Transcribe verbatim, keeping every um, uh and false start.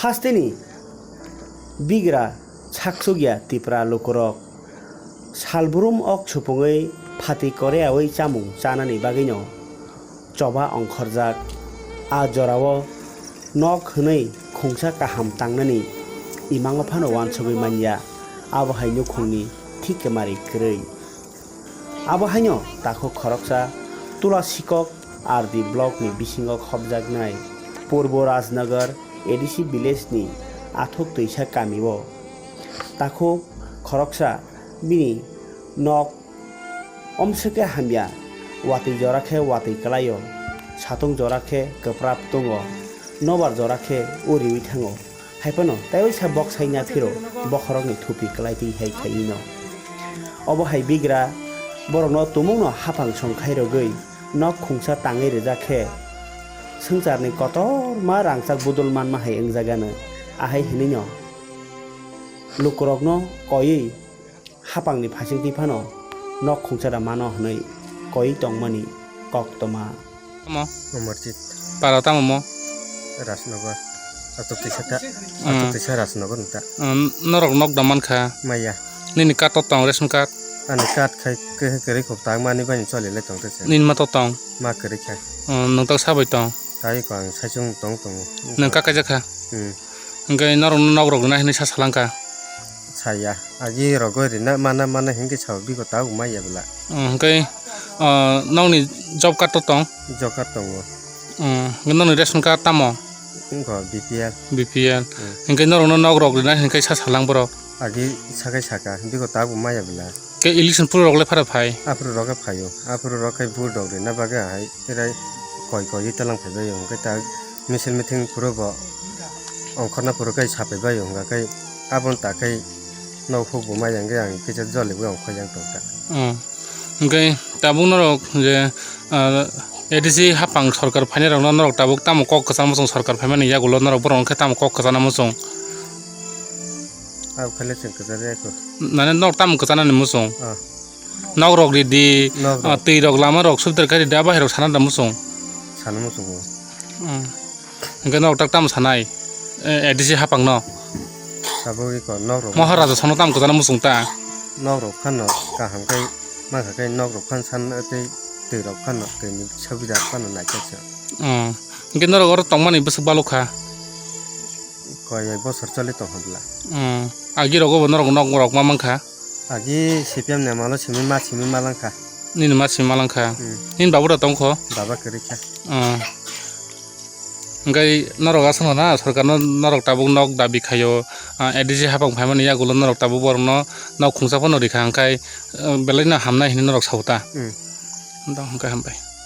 Hasteni bigra saksugya Tipra lukurok salbrum ok supungwi phati koreawi chamung chanani bagwino choba ongkhorjak. A jorao nok hwnwi khungsa kaham tangnani imango phano uansugwi manya, abo hai nukhungni thik kemari kwrwi. Abo haino takhuk khoroksa Tula Sikok R D block ni bisingo khopjaknai Purbo Rajnagar A D C village ni Athuk Twisa kami o takhuk khoroksa bini nok omswk khe hamya, watwi jora khe watwi kwlai o, satung jora khe kwprap tongo, nobar jora khe uriwi thango. Hai phano tei waisa bok sai naphiro bokhorokni thupi kwlai twi hai khaiwi no. Obo hai bigra borokno tumungno haphang song khairogwi nok khungsa tangwi rijak khe swngcharni kotorma rangchak budul manma hai wngjakgano. Ahai hwnwino lukurokno koiwi hapangni phaisingtwi phano nok khungsa da mano hwnwi koiwi tongmani koktwma. Tamo? Amarjit. Para tamo mo? Rajnagar. Atok tisa ta. Hmm. Atok tisa Rajnagar nta. Hmm, norok nok da mankha? Maya. Nini card to tong, ration card? Ani card khai ke-, kwrwi kok tang mani bani choli le tong tese. Nini ma to tong? Ma kwrwi kha. Hmm, nwng to sabai tong? Tai ko ang saichung tong tongo. Nwng ka kaijak kha? Hmm. Hwnkhe norok nok rok rwna hinwi sa salangkha? Saya. Agi rogo rina mana mana hingke sao bigo ta umai ya bela. Hmm, hingke, ah, nokni job card to tong? Job card tongo. Hmm, hingke nokni ration card tamo? Wngkha B P L. B P L. Hmm. Hingke norokno nok rok rina hingke sa salang borok? Agi sakai saka, bigo ta umai ya bela. Ke election phuru rok le phara phai? Aphuru rok phaio. Aphuru rok khai vote rok rina bagwi ahai. Erai koi koi talang phaibai hwnkhe ta misil meeting phuru bo ongkhorna phuru kai sapaibai hwnkha khe aboni ta khe nok huk bo maya hwnkhe ang kisa jolibo ongkhor yang tongkha. Hmm. Hwnkhe tabuk norok je, ah, A D C hapang sorkar phainai rokno norok tabuk tamo kok kwchangma chwng sorkar phaimani yagulo norok borok hwnkhe tamo kok kwchana muchung? Abo khaile chwng kwchajak kho. Mane norok tamo kwchanani muchung? Ah. Nok rok ridi, nok rok. Ah, twi rok lama rok subter khe ridi, abo hai rok sana da muchung? Sana muchungo. Hmm. Hingke norok tak tamo sanai? Eh, A D C hapang no? Abo iko nok rok. Maharaja sono tamo kwchana muchung ta? Nok rok phano kaham khe mankha khe nok rok phano san tei twi rok phano twi ni subida phano naikhe se. Hmm. Hingke norok oro tongmani bwswk balok kha? Koi bosor choli tong hwnla. Hmm. Agi rogo bo norok nok rok ma mankha? Agi C P M ni amalo simi ma simi ma langkha. Nini ma simi ma langkha. Hmm. Nini babu da tongkho? Baba kwrwi kha. Hmm. Hingke norok aswk no na sorkar no norok tabuk nok dabi khaio, ah, A D C hapang phaimani yagulo norok tabuk borok no nok khungsa phano rikha hingkai, ah, belai no hamnai hinwi norok sao ta. Hmm. Dong hingke hambai.